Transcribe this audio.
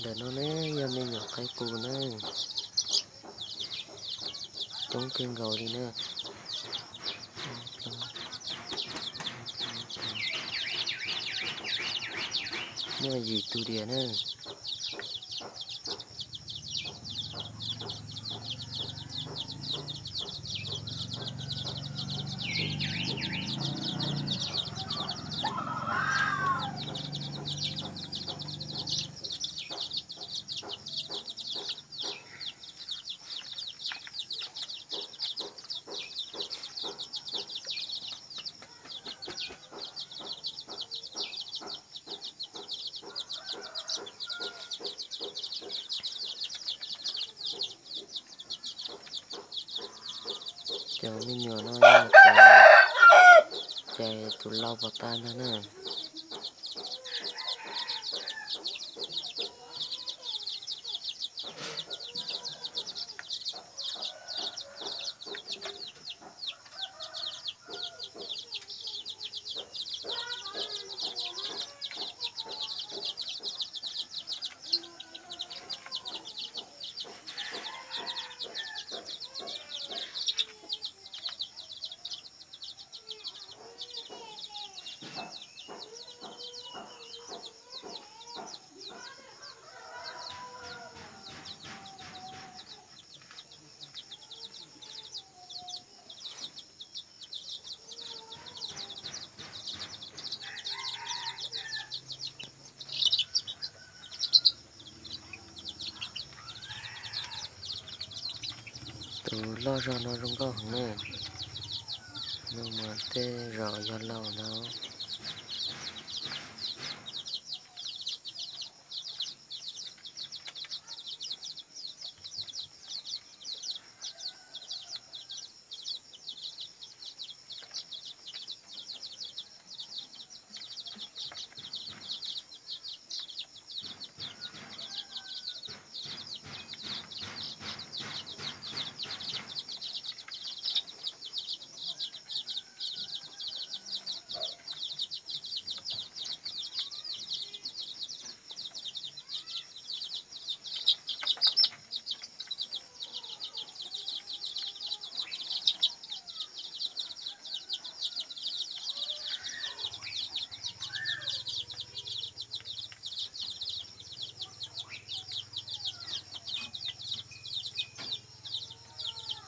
Ntawm no ne yog me nyuam qaib qus na, coob kawg nkaus li na. Muaj yim tus diam na. Cov me nyuam no yog cov cais tus lau pov tas ntag na. Tus loj zog no zoo nkauj heev na. Nug mas tej zaum yog laus no.